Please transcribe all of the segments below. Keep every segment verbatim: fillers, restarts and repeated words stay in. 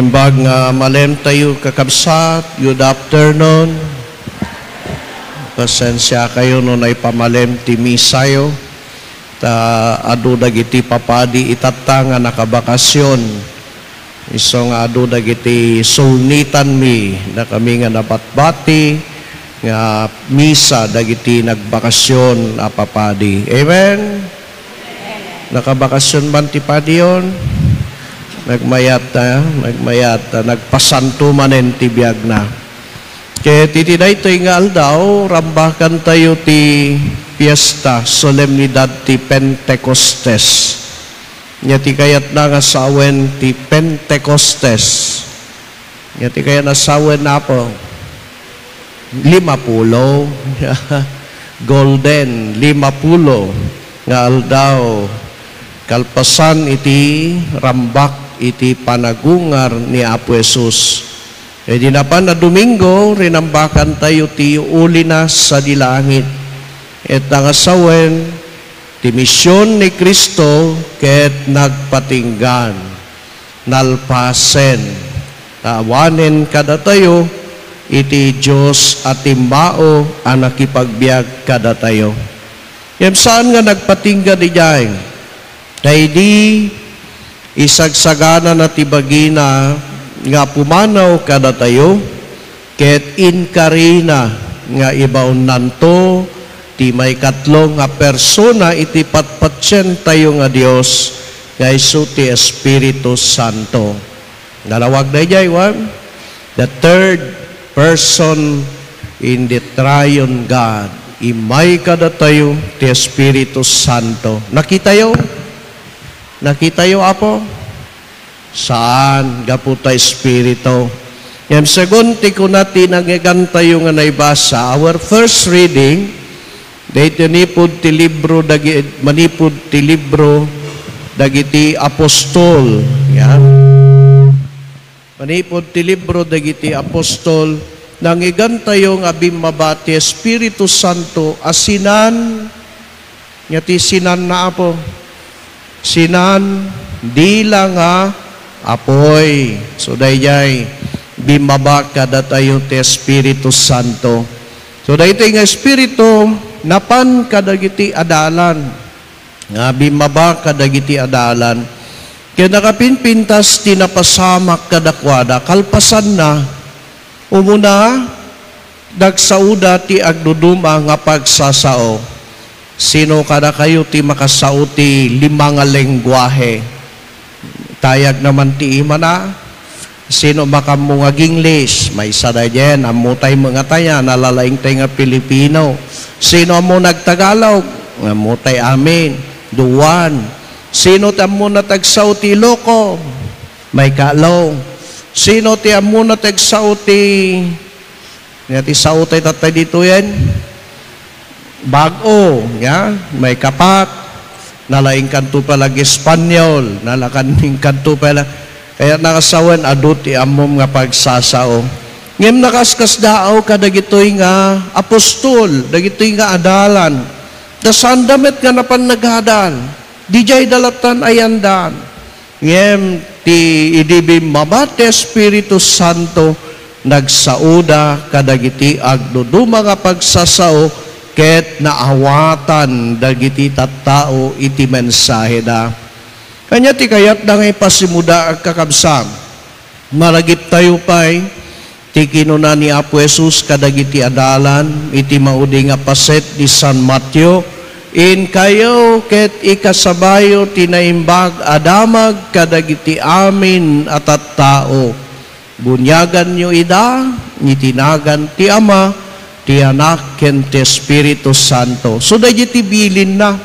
Imbag nga malemtayo, kakabsat, good afternoon. Pasensiakayo no naipamalem ti misayo. Ta adu dagiti papadi itatta nga nakabakasyon. Isu nga adu dagiti sulnitanmi, dakami nga nabatbati nga misa dagiti nagbakasyon a papadi. Amen? Nakabakasyon man ti padion? Nagmayat, ah, nagmayat, ah, nagpasanto manen ti biagna. Ket iti daytoy nga aldaw, rambakantayo ti fiesta, solemnidad ti Pentecostes. Nia ti kayatna nga sawen ti Pentecostes. Nia ti kayatna sawen, Apo? Limapulo. Golden, limapulo nga aldaw. Kalpasan iti rambak iti panagungar ni Apo Jesus. Iti napan a Domingo, rinambakantayo ti ulina sadi langit. Ita nga sawen, ti mision ni Cristo ket nagpatinggan, nalpasen, ta awanen kadatayo iti Dios a timmao a nakipagbiag kadatayo. Ngem saan nga nagpatinggan idiay, ta idi isagsaganana ti bagina nga pumanaw kadatayo, ket inkarina nga ibaonnanto ti maikatlo nga persona iti patpatientayo nga Dios, nga isu ti Espiritu Santo. Nalawag daydiay, wen? The third person in the triune God. Immay kadatayo ti Espiritu Santo. Nakitayo? Nakitayo, Apo? Saan, gapu ta Espiritu. Ngem segun ti kuna ti nangngegantayo nga naibasa, our first reading, daytoy manipud ti libro dagi-, manipud ti libro dagiti apostol. Yan. Manipud ti libro dagiti apostol, nangngegantayo nga bimmaba ti Espiritu Santo a sinan, nga ti sinanna, Apo. Sinan, dila nga apuy. So, daydiay, bimmaba kadatayo ti Espiritu Santo. So, daytoy nga Espiritu, napan kadagiti adalan nga bimmaba kadagiti adalan. Ket nakapinpintas ti napasamak kadakuada. Kalpasanna, umuna, nagsaoda ti agduduma nga pagsasao. Sino kadakayo ti makasao ti lima nga lengguahe? Tayag naman ti imana. Sino makaammo nga Ginglish? Maysa daydiayen, ammotay met nga taya, nalalaingtay nga Pilipino. Sino ammo nagtagalog? Ammotay amin. Duan. Sino ti ammona ti agsao ti Iloko? Maikatlo. Sino ti ammona ti agsao ti Nia ti sao tayo tattay ditoyen? Bag-o, nia? Maikapat, nalaingkanto pay la ag-Espanyol, nalaingkanto pay la, kayat nakasawen, adu ti ammom nga pagsasao. Ngem nakaskasdaaw kadagitoy nga apostol, dagitoy nga adalan. Ta saanda met nga napan nagadal, didiay da lattan ayandan. Ngem ti idi bimmaba ti Espiritu Santo, nagsaoda kadagiti agduduma nga pagsasao ket naawatan dagiti tattao iti mensaheda. Ania ti kayatda nga ipasimuda, agkakabsat? Maragiptayo pay ti kinuna ni Apo Jesus kadagiti adalan iti maudi nga paset ni San Mateo, "Inkayo ket ikasabayo ti Naimbag a Damag kadagiti amin a tattao. Buniaganyo ida iti nagan ti Ama, ti Anak, ken ti Espiritu Santo." So, dagiti bilinna.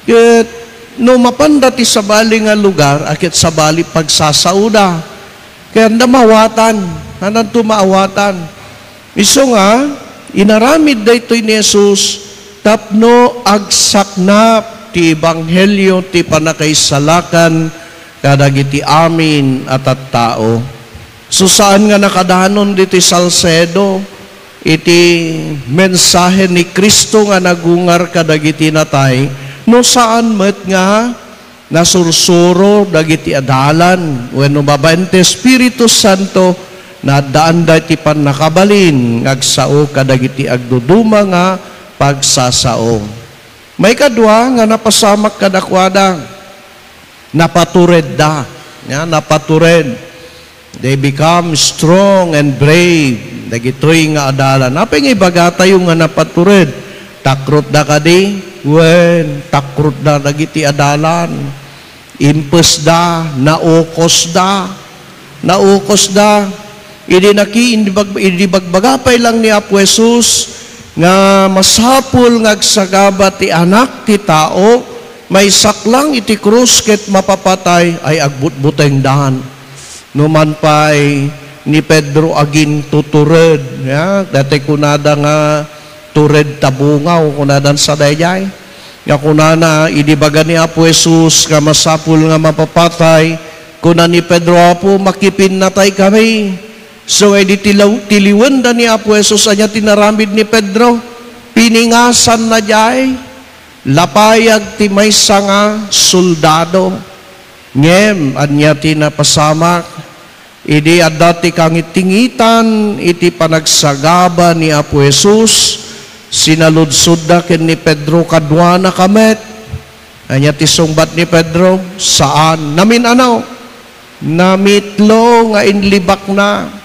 Ket no mapanda ti sabali nga lugar, a ket sabali pagsasaoda. Kayatda maawatan, hananto maawatan. Isu nga, inaramid daytoy ni Jesus tapno agsaknap ti ebanghelio ti pannakaisalakan kadagiti amin a tattao. So, saan nga nakadanon ditoy Salcedo iti mensahe ni Cristo nga nagungar kadagiti natay, no saan met nga nasursuro dagiti adalan wenno babaen ti Espiritu Santo, naaddaanda iti pannakabalin nga agsao kadagiti agduduma nga pagsasao. Maikadua nga napasamak kadakuada, napaturedda. Ya, napatured. They become strong and brave. Dagitoy nga adalan. Apay nga ibagatayo nga napatured? Takrotda kadi? Wen, takrotda dagiti adalan. Impesda, naukosda. Naukosda. Idi naki-, idi bag-, idi bagbaga pay lang ni Apo Jesus nga masapul nga agsagaba ti Anak ti Tao, maisaklang iti krus ket mapapatay, ay agbutbutengdan. Numan pay ni Pedro agintutured, ya, dati kunada nga, "Tured ta bungaw," kunadan sa daydiay. Nga kunana, idi baga ni Apo Jesus nga masapul nga mapapatay, kuna ni Pedro, "Apo, makipinnatay kami." So, idi tilaw-, tiliwenda ni Apo Jesus, ania ti naramid ni Pedro? Piningasanna diay lapayag ti maysa nga soldado. Ngem, ania ti napasamak? Idi adda ti kangitngitan iti panagsagaba ni Apo Jesus, sinaludsodda ken ni Pedro, "Kaduanaka met?" Ania ti sungbat ni Pedro? "Saan." Namin-ano? Namitlo nga inlibakna.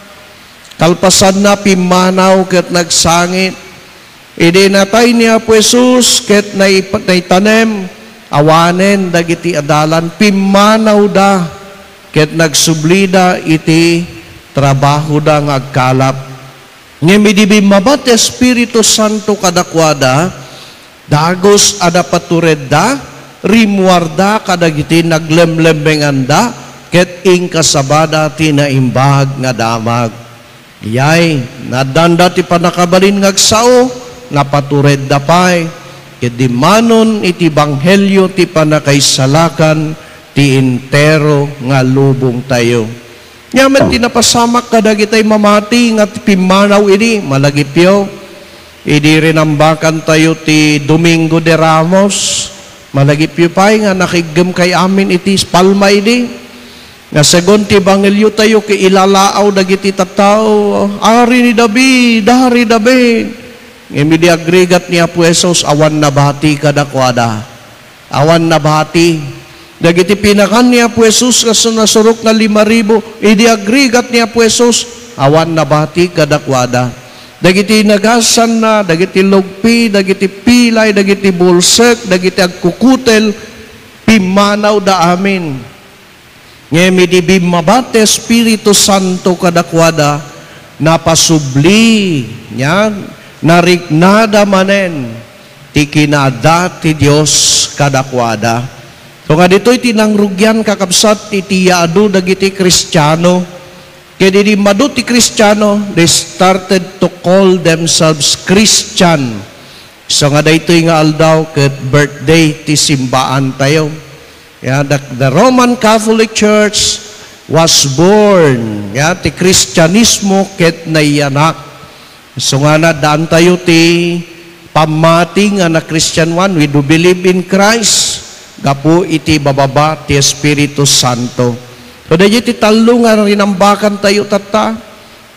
Kalpasanna, pimmanaw ket nagsangit. Idi natay ni Apo Jesus ket nai-, naitanem, awanen dagiti adalan, pimmanawda ket nagsublida iti trabahoda nga agkalap. Ngem idi bimmaba ti Espiritu Santo kadakuada, dagus a napaturedda, rimmuarda kadagiti naglemlemmenganda, ket inkasabada ti Naimbag nga Damag. Iyay, naaddaanda ti pannakabalin nga agsao, napaturedda pay, ket dimmanon iti ebanghelio ti pannakaisalakan ti entero nga lubongtayo. Nia met ti napasamak kadagitay mamati nga pimmanaw idi, malagipyo, idi rinambakantayo ti Domingo de Ramos, malagipyo pay nga nakiggem kay amin iti Palma idi. Nga segun ti ebangheliotayo ket ilalaaw dagiti tattao, "Ari ni David, Ari David." Ngem idi agrigat ni Apo Jesus, awan nabati kadakuada. Awan nabati. Dagiti pinakan ni Apo Jesus nga sinasurok nga lima ribu, idi agrigat ni Apo Jesus, awan nabati kadakuada. Dagiti nagasanna, dagiti lugpi, dagiti pilay, dagiti bulsek, dagiti agkukutel, pimmanawda amin. Ngem idi bimmaba ti Espiritu Santo kadakuada, napasubli, yan, nariknada manen ti kinaada ti Dios kadakuada. So nga ditoy ti nangrugian, kakabsat, iti yaadu dagiti Kristiano. Ket idi immadu ti Kristiano, they started to call themselves Christian. So nga daytoy nga aldaw ket birthday ti simbaantayo. Ya, the, the Roman Catholic Church was born. Ya, ti Kristianismo ket nayanak. So nga naddaantayo ti pammati nga na-Christian one, we do believe in Christ, gapu iti bababa ti Espiritu Santo. So, daydi ti tallo nga rinambakantayo tatta.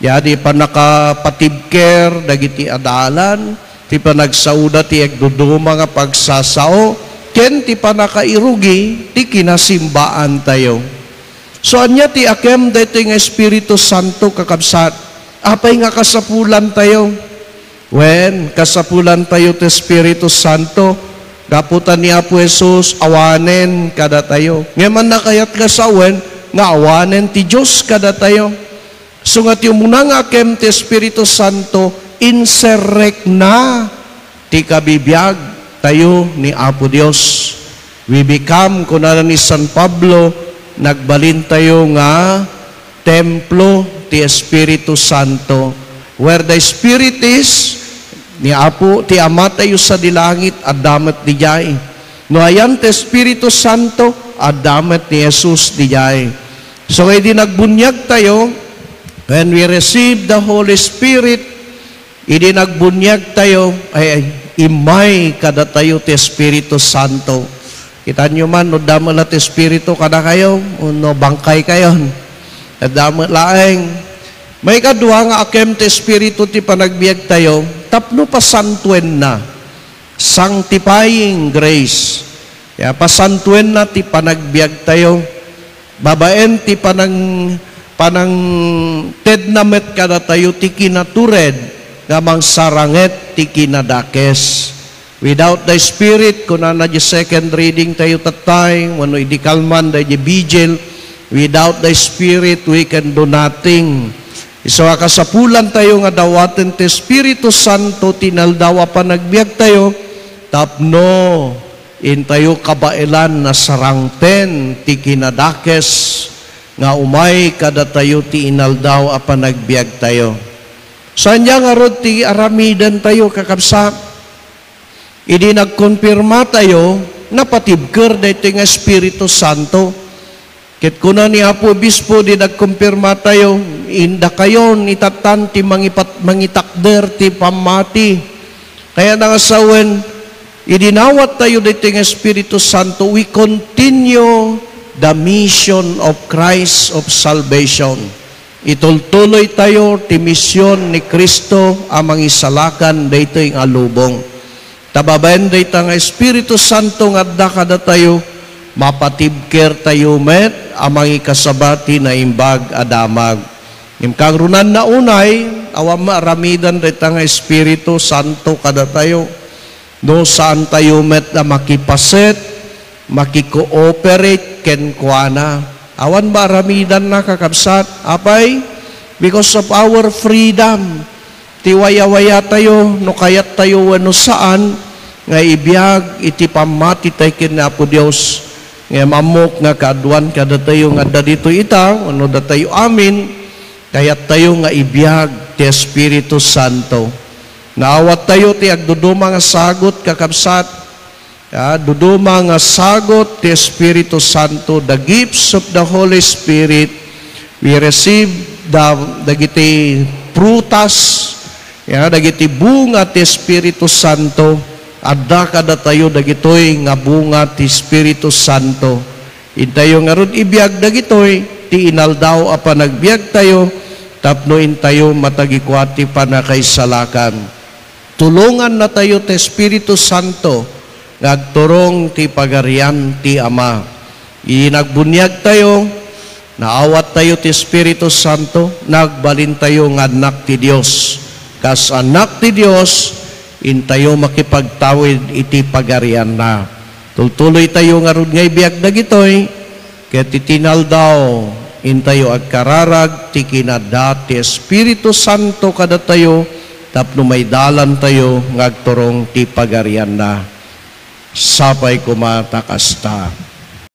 Ya, di pannakapatibker dagiti adalan, ti panagsaoda ti agduduma nga pagsasao, ken ti pannakairugi ti kinasimbaantayo. So, ania ti akem daytoy nga Espiritu Santo, kakabsat? Apay nga kasapulantayo? Wen, kasapulantayo ti Espiritu Santo, gapu ta ni Apo Jesus awanen kadatayo. Ngem ania kayat nga sawen nga awanen ti Dios kadatayo? So nga ti umuna nga akem ti Espiritu Santo, inserrekna ti kabibiag tayo ni Apo Dios. We become, kunana ni San Pablo, nagbalintayo nga templo ti Espiritu Santo. Where the Spirit is, ni Apo, ti Ama tayo sadi langit, adda met didiay. No ayan ti Espiritu Santo, adda met ni Jesus didiay. So, idi nagbuniag tayo, when we receive the Holy Spirit, idi nagbuniag tayo, ay, ay, immay kadatayo ti Espiritu Santo. Kitanyo man, no damo la ti Espiritu kadakayo, wenno bangkaykayon. Adda met laeng. Maikadua nga akem ti Espiritu ti panagbiagtayo, tapno pasantuenna. Sanctifying grace. Ya, pasantuenna ti panagbiagtayo. Babaen ti panang-, panangtedna met kadatayo ti kinatured nga mangsaranget ti kinadakes. Without the Spirit, kunana di second reading tayo tattay, wenno idi kalman, daydi vigil, without the Spirit, we can do nothing. Isu a kasapulan tayo nga dawaten ti Espiritu Santo ti inaldaw a panagbiag tayo, tapno intayo kabaelan a sarangten ti kinadakes nga umay kadatayo ti inaldaw a panagbiag tayo. Saan dia ngarud ti aramiden tayo, kakabsat? Idi nagkonfirma tayo, napatibker daytoy nga Espiritu Santo. Ket kuna ni Apo Obispo, di nagkonfirma tayo, indakayon itattan ti mangipat-, mangitakder ti pammati. Kayatna nga sawen, idi nawat tayo daytoy nga Espiritu Santo, we continue the mission of Christ of salvation. Itultuloy tayo ti mision ni Cristo a mangisalakan daytoy nga lubong. Ta babaen dayta nga Espiritu Santo nga adda kadatayo, mapatibker tayo met a mangikasaba ti naimbag a damag. Ngem kangrunanna unay, awan maaramiden dayta nga Espiritu Santo kadatayo no saan tayo met a makipaset, makikooperate kenkuana. Awan maaramidanna, kakabsat. Apay? Because of our freedom. Ti wayawaya tayo, no kayat tayo wenno saan, nga ibiag iti pammati tay ken Apo Dios. Ngem ammok nga kaaduan kadatayo nga adda ditoy ita, wenno datayo amin, kayat tayo nga ibiag ti Espiritu Santo. Naawat tayo ti agduduma nga sagut, kakabsat. Ah, duduma nga sagut ti Espiritu Santo, the gifts of the Holy Spirit. We receive the, dagiti prutas, ya, dagiti bunga ti Espiritu Santo. Adda kadatayo dagitoy nga bunga ti Espiritu Santo. Intayo ngarud ibiag dagitoy ti inaldaw a panagbiag tayo tapno intayo matagikua ti pannakaisalakan. Tulonganna tayo ti Espiritu Santo nga agturong ti Pagarian ti Ama. Idi nagbuniag tayo, naawat tayo ti Espiritu Santo, nagbalin tayo nga annak ti Dios. Kas annak ti Dios, intayo makipagtawid iti Pagarianna. Tultuloy tayo ngarud nga ibiag dagitoy, ket iti inaldaw, intayo agkararag ti kinadda ti Espiritu Santo kadatayo tapno maidalan tayo nga agturong ti Pagarianna. Sapay koma ta kasta.